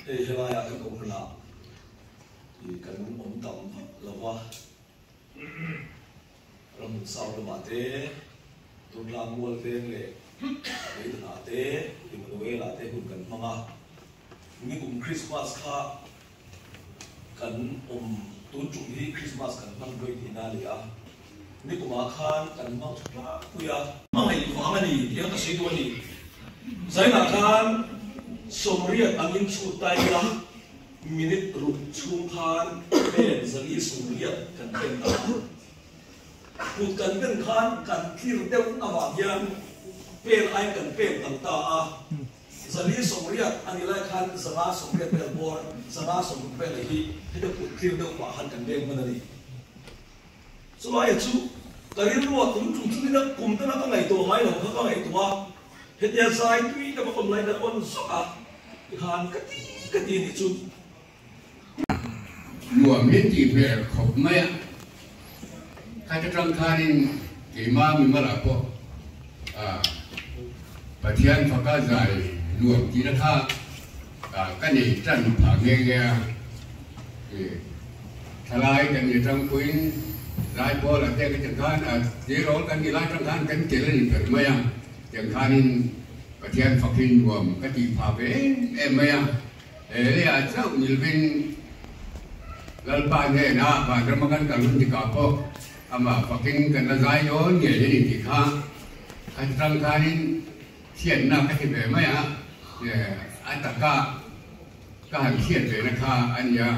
Hei helaiah kan kohhranah kan awm tam vak lo va, ramhmun sau lamah te, Durtlang mual veng leh Leidanah te, Immanuel-ah te hun kan hmang a. Nikum Krismas kha kan awm tun tum hi Krismas kan hmang dawi tihna a ni a, nikumah khan kan hmang tha tlangpui a. Hmangaih vang a ni tih ka sawi duh a ni. Zainah khan sawmriat angin chhut ta ila minute ruk chhung khan pen zali sawmriat kan pen ta a. Kut kan ben khan kan tlir deuh avang hian pen aiin kan pen tam ta a. Zali sawmriat a nih lai khan zanga sawmriat vel bawr, zanga sawmruk vel hi heta kut clear deuh pah khan kan veng hman a ni. Chulaia chu ka rilrua tum tum chu nila kum tana ka ngaihtuah ngai lo kha ka ngaihtuah a, hetia zai tui ka va awm lai ka on zawk a, tikhan ka ti ka ti a nih chu. Nuam min tih hmel khawp mai a, khat atang khanin keimah mimalah pawh Pathian faka zai nuam tihna kha ka nei tan phah nghe nghe a, thalai kan ni atang pawhin lai pawl ah te ka ti khan tleirawl kan ni lai atang khan kan tel a ni ber mai a, tiang khanin Pathian fakin nuam ka tih phah ve em em mai a. He leiah chauh nilvin Lalpa hnenah vanrama kan kal hun tikah pawh amah fakin kan la zai dawn ngei a ni tih kha khat atang khanin hriatna ka ti ve mai a, a taka ka han hriat ve na kha a nia.